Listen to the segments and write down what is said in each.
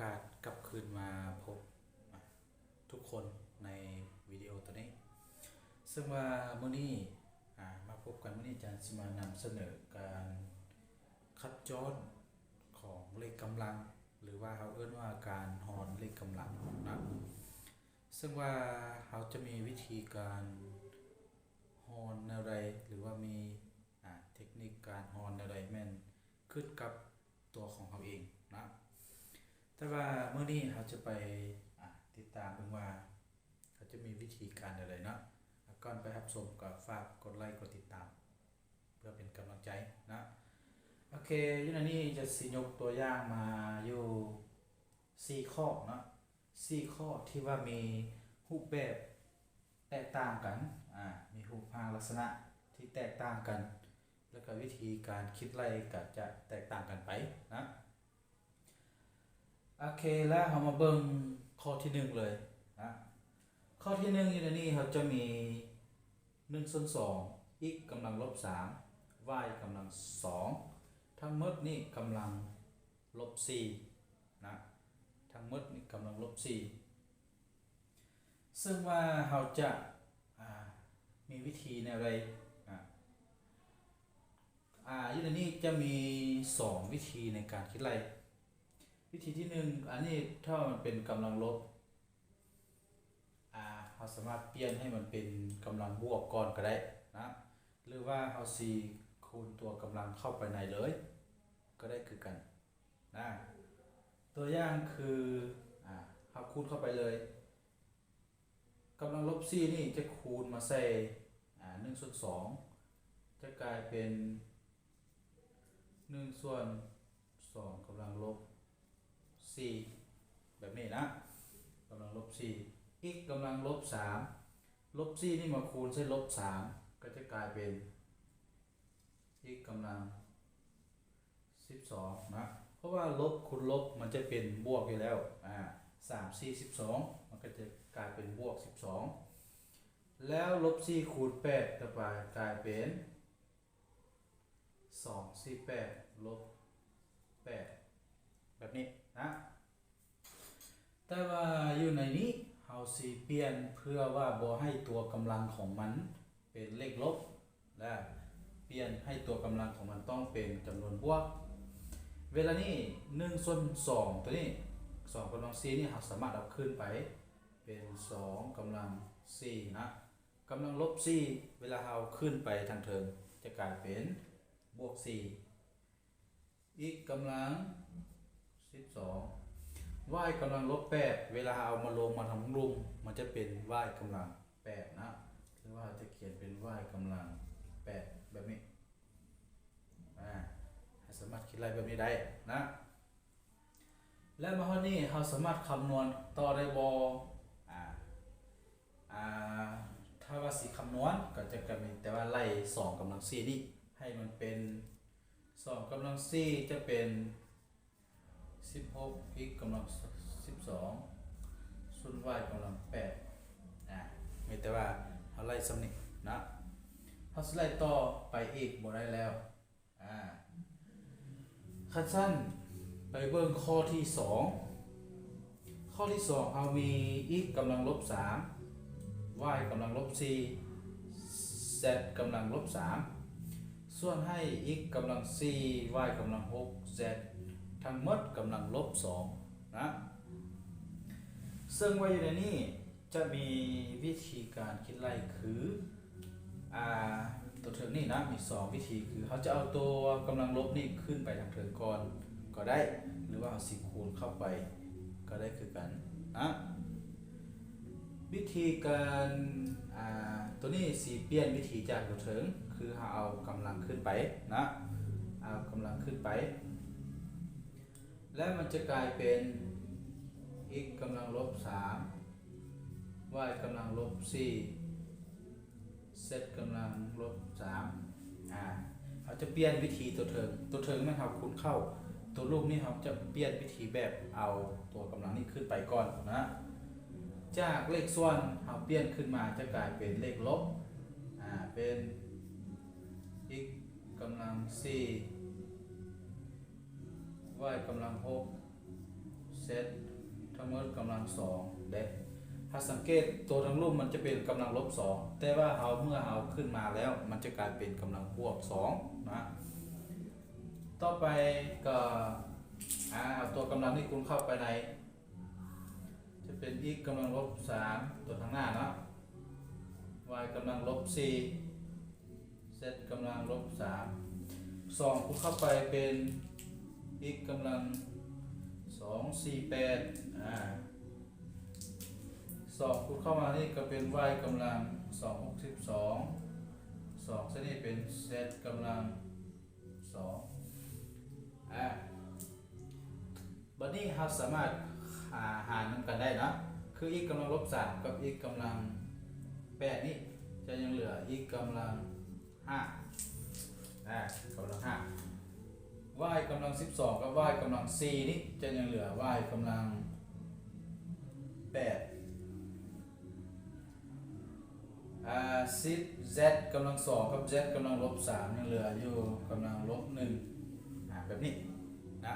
ກາດກັບຄືນມາພົບ ອາ ທຸກຄົນໃນວິດີໂອໂຕນີ້ ເຊິ່ງວ່າມື້ນີ້ ອາ ມາພົບກັນມື້ນີ້ ອາຈານຊິມານຳສະເໜີການຄັດຈ້ອນຂອງເລກກຳລັງ ຫຼືວ່າເຮົາເອີ້ນວ່າການຮອນເລກກຳລັງນະ ເຊິ່ງວ່າເຮົາຈະມີວິທີການຮອນແນວໃດ ຫຼືວ່າມີ ອາ ເທັກນິກການຮອນແນວໃດ ແມ່ນຂຶ້ນກັບຕົວຂອງເຮົາເອງນະ ແຕ່ວ່າມື້ນີ້ເຮົາຈະໄປ ອາ ຕິດຕາມເບິ່ງວ່າເຮົາຈະມີວິທີການແນວໃດເນາະ ອາ ກ່ອນໄປຮັບຊົມກໍຝາກກົດໄລກ໌ ກົດຕິດຕາມ ເພື່ອເປັນກຳລັງໃຈນະ ໂອເຄ ຢູ່ໃນນີ້ຈະຊິຍົກຕົວຢ່າງມາຢູ່ສີ່ຂໍ້ເນາະ ສີ່ຂໍ້ທີ່ວ່າມີຮູບແບບແຕກຕ່າງກັນ ອາ ມີຮູບຮ່າງລັກສະນະທີ່ແຕກຕ່າງກັນ ແລ້ວກໍວິທີການຄິດໄລ່ກໍຈະແຕກຕ່າງກັນໄປນະ ໂອເຄ ແລ້ວເຮົາມາເບິ່ງຂໍ້ທີໜຶ່ງເລີຍນະ ຂໍ້ທີໜຶ່ງຢູ່ໃນນີ້ເຮົາຈະມີໜຶ່ງສ່ວນສອງ x ກຳລັງລົບສາມ y ກຳລັງສອງ ທັງໝົດນີ້ກຳລັງລົບສີ່ນະ ທັງໝົດນີ້ກຳລັງລົບສີ່ ເຊິ່ງວ່າເຮົາຈະ ອາ ມີວິທີແນວໃດ ອາ ອາ ຢູ່ໃນນີ້ຈະມີສອງວິທີໃນການຄິດໄລ່ ວິທີທີໜຶ່ງ ອັນນີ້ຖ້າມັນເປັນກຳລັງລົບ ອາ ເຮົາສາມາດປ່ຽນໃຫ້ມັນເປັນກຳລັງບວກກ່ອນກໍໄດ້ນະ ຫຼືວ່າເຮົາຊິຄູນຕົວກຳລັງເຂົ້າໄປໃນເລີຍກໍໄດ້ຄືກັນນະ ຕົວຢ່າງຄື ອາ ເຮົາຄູນເຂົ້າໄປເລີຍ ກຳລັງລົບສີ່ນີ້ຈະຄູນມາໃສ່ ອາ ໜຶ່ງສ່ວນສອງ ຈະກາຍເປັນໜຶ່ງສ່ວນສອງກຳລັງລົບສີ່ ແບບນີ້ນະ ກຳລັງລົບສີ່ x ກຳລັງລົບສາມ ລົບສີ່ນີ້ມາຄູນໃສ່ລົບສາມ ກໍຈະກາຍເປັນ x ກຳລັງສິບສອງນະ ເພາະວ່າລົບຄູນລົບມັນຈະເປັນບວກຢູ່ແລ້ວ ອາ ສາມ ສີ່ ສິບສອງ ມັນກໍຈະກາຍເປັນບວກສິບສອງ ແລ້ວລົບສີ່ຄູນແປດ ກໍກາຍເປັນສອງ ສີ່ ແປດ ລົບແປດ ແບບນີ້ນະ ແຕ່ວ່າຢູ່ໃນນີ້ເຮົາຊິປ່ຽນເພື່ອວ່າບໍ່ໃຫ້ຕົວກຳລັງຂອງມັນເປັນເລກລົບ ແລະ ປ່ຽນໃຫ້ຕົວກຳລັງຂອງມັນຕ້ອງເປັນຈຳນວນບວກ ເວລານີ້ໜຶ່ງສ່ວນສອງ ຕົວນີ້ ສອງກຳລັງສີ່ນີ້ ເຮົາສາມາດເອົາຂຶ້ນໄປເປັນສອງກຳລັງສີ່ນະ ກຳລັງລົບສີ່ ເວລາເຮົາຂຶ້ນໄປທາງເທິງ ຈະກາຍເປັນບວກສີ່ x ກຳລັງສິບສອງ y ກຳລັງລົບແປດ ເວລາເຮົາເອົາມາລົງມາທາງລຸ່ມ ມັນຈະເປັນ y ກຳລັງແປດນະ ຫຼືວ່າເຮົາຈະຂຽນເປັນ y ກຳລັງແປດ ແບບນີ້ ອາ ເຮົາສາມາດຄິດໄລ່ແບບນີ້ໄດ້ນະ ແລະ ມາຮອດນີ້ເຮົາສາມາດຄຳນວນຕໍ່ໄດ້ບໍ່? ອາ ອາ ຖ້າວ່າຊິຄຳນວນກໍຈະ ກໍມີແຕ່ວ່າໄລ່ສອງກຳລັງສີ່ນີ້ ໃຫ້ມັນເປັນ ສອງກຳລັງສີ່ຈະເປັນສິບຫົກ x ກຳລັງສິບສອງ ສ່ວນ y ກຳລັງແປດ ອາ ມີແຕ່ວ່າເຮົາໄລ່ສ່ຳນີ້ນະ ເຮົາຊິໄລ່ຕໍ່ໄປອີກບໍ່ໄດ້ແລ້ວ ອາ ຄັນຊັ້ນໄປເບິ່ງຂໍ້ທີສອງ ຂໍ້ທີສອງເຮົາມີ x ກຳລັງລົບສາມ y ກຳລັງລົບສີ່ z ກຳລັງລົບສາມ ສ່ວນໃຫ້ x ກຳລັງສີ່ y ກຳລັງຫົກ z ທັງໝົດກຳລັງລົບສອງນະ ເຊິ່ງວ່າຢູ່ໃນນີ້ຈະມີວິທີການຄິດໄລ່ຄື ອາ ຕົວເທິງນີ້ນະ ມີສອງວິທີ ຄືເຮົາຈະເອົາຕົວກຳລັງລົບນີ້ຂຶ້ນໄປທາງເທິງກ່ອນກໍໄດ້ ຫຼືວ່າເຮົາຊິຄູນເຂົ້າໄປກໍໄດ້ຄືກັນນະ ວິທີການ ອາ ຕົວນີ້ຊິປ່ຽນວິທີຈາກຕົວເທິງ ຄືເຮົາເອົາກຳລັງຂຶ້ນໄປນະ ເອົາກຳລັງຂຶ້ນໄປ ແລ້ວມັນຈະກາຍເປັນ x ກຳລັງລົບສາມ y ກຳລັງລົບສີ່ z ກຳລັງລົບສາມ ອາ ເຮົາຈະປ່ຽນວິທີຕົວເທິງ ຕົວເທິງແມ່ນເຮົາຄູນເຂົ້າ ຕົວລຸ່ມນີ້ເຮົາຈະປ່ຽນວິທີແບບເອົາຕົວກຳລັງນີ້ຂຶ້ນໄປກ່ອນນະ ຈາກເລກສ່ວນເຮົາປ່ຽນຂຶ້ນມາຈະກາຍເປັນເລກລົບ ອາ ເປັນ x ກຳລັງສີ່ y ກຳລັງຫົກ z Z ທັງໝົດກຳລັງສອງເດ້. ຖ້າສັງເກດ ຕົວທາງລຸ່ມມັນຈະເປັນກຳລັງລົບສອງ ແຕ່ວ່າເຮົາ ເມື່ອເຮົາຂຶ້ນມາແລ້ວ ມັນຈະກາຍເປັນກຳລັງບວກສອງນະ. ຕໍ່ໄປກໍ ອາ ເອົາຕົວກຳລັງນີ້ຄູນເຂົ້າໄປໃນ ຈະເປັນ x ກຳລັງລົບສາມ ຕົວທາງໜ້າເນາະ, y ກຳລັງລົບສີ່ z ກຳລັງລົບສາມ ສອງຄູນເຂົ້າໄປເປັນ x ກຳລັງສອງສີ່ແປດ ອາ ສອງຄູນເຂົ້າມານີ້ກໍເປັນ y ກຳລັງສອງຫົກສິບສອງ ສອງໃສ່ນີ້ເປັນ z ກຳລັງສອງ ອາ ບັດນີ້ເຮົາສາມາດຫາ ຫານຳກັນໄດ້ເນາະ ຄື x ກຳລັງລົບສາມກັບ x ກຳລັງແປດນີ້ ຈະຍັງເຫຼືອ x ກຳລັງຫ້າ ອາ ກຳລັງຫ້າ y ກຳລັງສິບສອງກັບ y ກຳລັງສີ່ນີ້ ຈະຍັງເຫຼືອ y ກຳລັງແປດ ອາ ສິບ z ກຳລັງສອງກັບ z ກຳລັງລົບສາມ ຍັງເຫຼືອຢູ່ກຳລັງລົບໜຶ່ງ ອາ ແບບນີ້ນະ.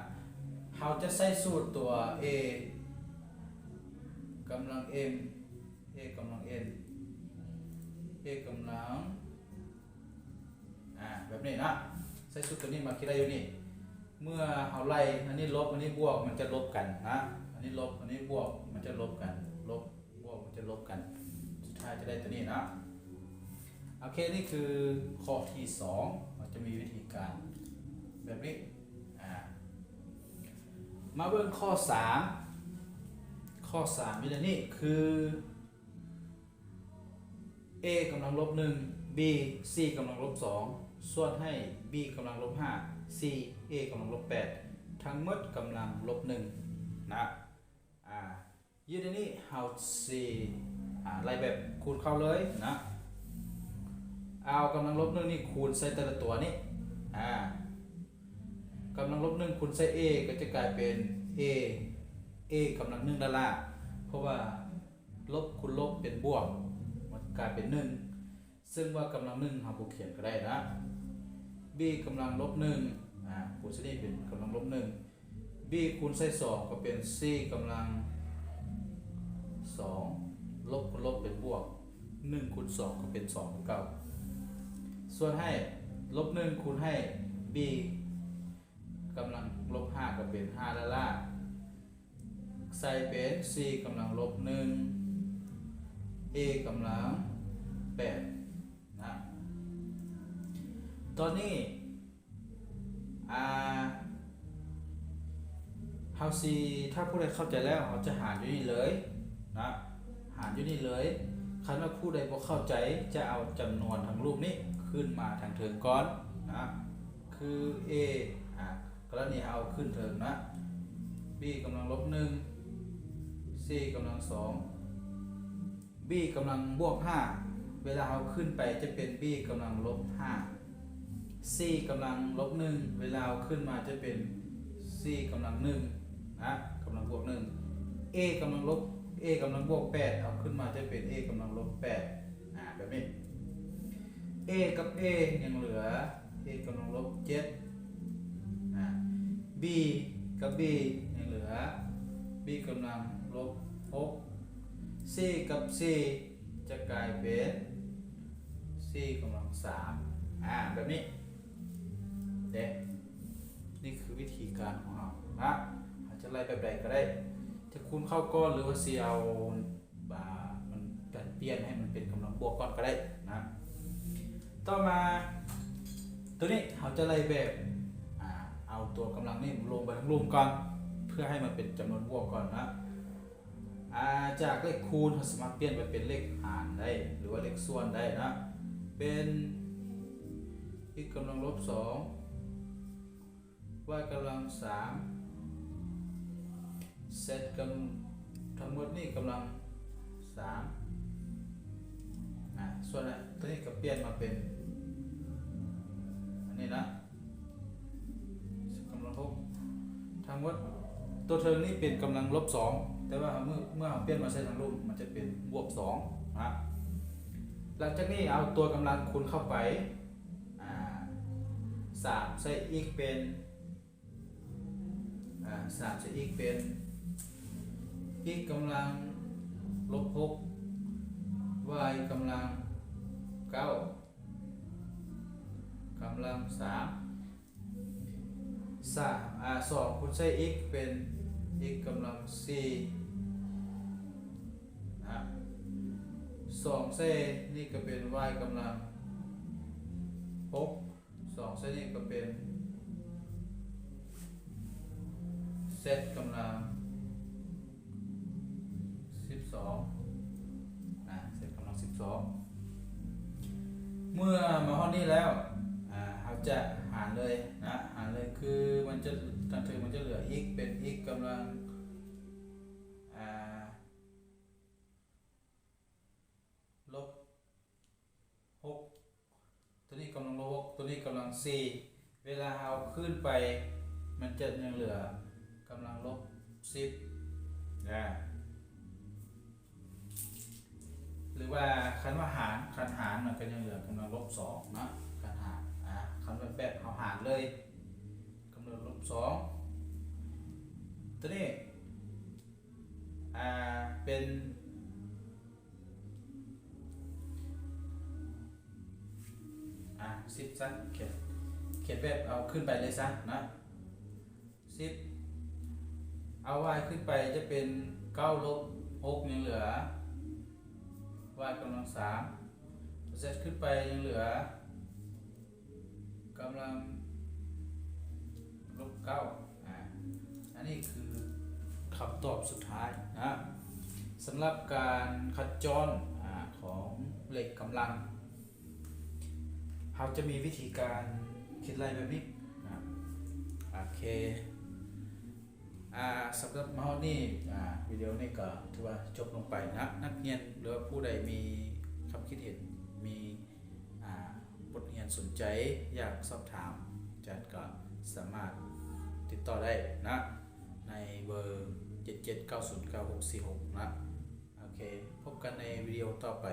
ເຮົາຈະໃຊ້ສູດຕົວ a ກຳລັງ m, a ກຳລັງ n, a ກຳລັງ ອາ ແບບນີ້ນະ. ໃຊ້ສູດຕົວນີ້ມາຄິດໄດ້ຢູ່ນີ້ ເມື່ອເຮົາໄລ່ ອັນນີ້ລົບ ອັນນີ້ບວກ ມັນຈະລົບກັນນະ, ອັນນີ້ລົບ ອັນນີ້ບວກ ມັນຈະລົບກັນ ລົບ ບວກ ມັນຈະລົບກັນ ສຸດທ້າຍຈະໄດ້ຕົວນີ້ເນາະ. ໂອເຄ ນີ້ຄືຂໍ້ທີສອງ ເຮົາຈະມີວິທີການແບບນີ້. ອາ ມາເບິ່ງຂໍ້ສາມ ຂໍ້ສາມມີດັ່ງນີ້ ຄື a ກຳລັງລົບໜຶ່ງ b c ກຳລັງລົບສອງ ສ່ວນໃຫ້ b ກຳລັງລົບຫ້າ c a ກຳລັງລົບແປດ ທັງໝົດກຳລັງລົບໜຶ່ງນະ. ອາ ຢູ່ໃນນີ້ເຮົາຊິ ອາ ໄລ່ແບບຄູນເຂົ້າເລີຍນະ. ເອົາກຳລັງລົບໜຶ່ງນີ້ຄູນໃສ່ແຕ່ລະຕົວນີ້ ອາ ກຳລັງລົບໜຶ່ງຄູນໃສ່ a ກໍຈະກາຍເປັນ a a ກຳລັງໜຶ່ງດາລາ ເພາະວ່າລົບຄູນລົບເປັນບວກ ມັນກາຍເປັນໜຶ່ງ ເຊິ່ງວ່າກຳລັງໜຶ່ງເຮົາບໍ່ຂຽນກໍໄດ້ນະ. b ກຳລັງລົບໜຶ່ງ ອາ ຄູນໃສ່ນີ້ເປັນກຳລັງລົບໜຶ່ງ b ຄູນໃສ່ສອງກໍເປັນ c ກຳລັງສອງ ລົບຄູນລົບເປັນບວກ ໜຶ່ງຄູນສອງກໍເປັນສອງຄືເກົ່າ. ສ່ວນໃຫ້ ລົບໜຶ່ງຄູນໃຫ້ b ກຳລັງລົບຫ້າກໍເປັນຫ້າດາລາ ໃສ່ເປັນ c ກຳລັງລົບໜຶ່ງ a ກຳລັງແປດນະ. ຕອນນີ້ ອາ ເຮົາຊິ ຖ້າຜູ້ໃດເຂົ້າໃຈແລ້ວ ເຮົາຈະຫານຢູ່ນີ້ເລີຍນະ ຫານຢູ່ນີ້ເລີຍ. ຄັນວ່າຜູ້ໃດບໍ່ເຂົ້າໃຈ ຈະເອົາຈຳນວນທາງຮູບນີ້ຂຶ້ນມາທາງເທິງກ່ອນນະ ຄື a ອາ ກໍລະນີເຮົາເອົາຂຶ້ນເທິງນະ b ກຳລັງລົບໜຶ່ງ c ກຳລັງສອງ b ກຳລັງບວກຫ້າ ເວລາເຮົາຂຶ້ນໄປຈະເປັນ b ກຳລັງລົບຫ້າ c ກຳລັງລົບໜຶ່ງ ເວລາເຮົາຂຶ້ນມາຈະເປັນ c ກຳລັງໜຶ່ງນະ ກຳລັງບວກໜຶ່ງ a ກຳລັງລົບ a ກຳລັງບວກແປດ ເອົາຂຶ້ນມາຈະເປັນ a ກຳລັງລົບແປດ ອາ ແບບນີ້ a ກັບ a ຍັງເຫຼືອ a ກຳລັງລົບເຈັດ ອາ b ກັບ b ຍັງເຫຼືອ b ກຳລັງລົບຫົກ c ກັບ c ຈະກາຍເປັນ c ກຳລັງສາມ ອາ ແບບນີ້ເດ້. ນີ້ຄືວິທີການຂອງເຮົານະ ເຮົາຈະໄລ່ແບບໃດກໍໄດ້ ຈະຄູນເຂົ້າກ່ອນ ຫຼືວ່າຊິເອົາ ບາ ມັນ ການປ່ຽນໃຫ້ມັນເປັນກຳລັງບວກກ່ອນກໍໄດ້ນະ. ຕໍ່ມາ ໂຕນີ້ເຮົາຈະໄລ່ແບບ ອາ ເອົາຕົວກຳລັງນີ້ລົງໄປທາງລຸ່ມກ່ອນ ເພື່ອໃຫ້ມັນເປັນຈຳນວນບວກກ່ອນນະ. ອາ ຈາກເລກຄູນ ເຮົາສາມາດປ່ຽນໄປເປັນເລກຫານໄດ້ ຫຼືວ່າເລກສ່ວນໄດ້ນະ ເປັນ x ກຳລັງລົບສອງ y ກຳລັງສາມ z ກຳ ທັງໝົດນີ້ກຳລັງສາມ ອາ ສ່ວນ ອາ ຕົວນີ້ກໍປ່ຽນມາເປັນ ອັນນີ້ນະ z ກຳລັງຫົກ ທັງໝົດ ຕົວເທິງນີ້ເປັນກຳລັງລົບສອງ ແຕ່ວ່າເມື່ອ ເມື່ອເຮົາປ່ຽນມາໃສ່ທາງລຸ່ມ ມັນຈະເປັນບວກສອງນະ. ຫຼັງຈາກນີ້ເອົາຕົວກຳລັງຄູນເຂົ້າໄປ ອາ ສາມໃສ່ x ເປັນ ອາ ສາມໃສ່ x ເປັນ x ກຳລັງລົບຫົກ y ກຳລັງເກົ້າ ກຳລັງສາມ ສາມ ອາ ສອງຄູນໃສ່ x ເປັນ x ກຳລັງສີ່ນະ ສອງໃສ່ນີ້ກໍເປັນ y ກຳລັງຫົກ ສອງໃສ່ນີ້ກໍເປັນ z ກຳລັງສິບສອງນະ z ກຳລັງສິບສອງ. ເມື່ອມາຮອດນີ້ແລ້ວ ອາ ເຮົາຈະຫານເລີຍນະ ຫານເລີຍ ຄືມັນຈະ ທາງເທິງມັນຈະເຫຼືອ x ເປັນ x ກຳລັງ ອາ ລົບຫົກ ຕົວນີ້ກຳລັງລົບຫົກ ຕົວນີ້ກຳລັງສີ່ ເວລາເຮົາເອົາຄືນໄປ ມັນຈະຍັງເຫຼືອກຳລັງລົບສິບນະ ຫຼືວ່າຄັນວ່າຫານ ຄັນຫານມັນກໍຍັງເຫຼືອກຳລັງລົບສອງເນາະ ຄັນຫານ ອາ ຄັນວ່າແບບເຮົາຫານເລີຍ ກຳລັງລົບສອງ ຕົວນີ້ ອາ ເປັນ ອາ ສິບຊະ ຂຽນ ຂຽນແບບເອົາຂຶ້ນໄປເລີຍຊະນະ ສິບ ເອົາ y ຂຶ້ນໄປຈະເປັນເກົ້າລົບຫົກ ຍັງເຫຼືອ y ກຳລັງສາມ z ຂຶ້ນໄປຍັງເຫຼືອ ກຳລັງລົບເກົ້າ ອາ ອັນນີ້ຄືຄຳຕອບສຸດທ້າຍນະ ສຳລັບການຄັດຈ້ອນ ອາ ຂອງເລກກຳລັງ ເຮົາຈະມີວິທີການຄິດໄລ່ແບບນີ້ນະ ໂອເຄ ອາ ສຳລັບມາຮອດນີ້ ອາ ວິດີໂອນີ້ກໍຖືວ່າຈົບລົງໄປນະ ນັກຮຽນ ຫຼືວ່າຜູ້ໃດມີຄຳຄິດເຫັນ ມີ ອາ ບົດຮຽນສົນໃຈ ຢາກສອບຖາມອາຈານ ກໍສາມາດຕິດຕໍ່ໄດ້ນະ ໃນເບີ ເຈັດເຈັດເກົ້າສູນເກົ້າຫົກສີ່ຫົກ ນະ ໂອເຄ ພົບກັນໃນວິດີໂອຕໍ່ໄປ.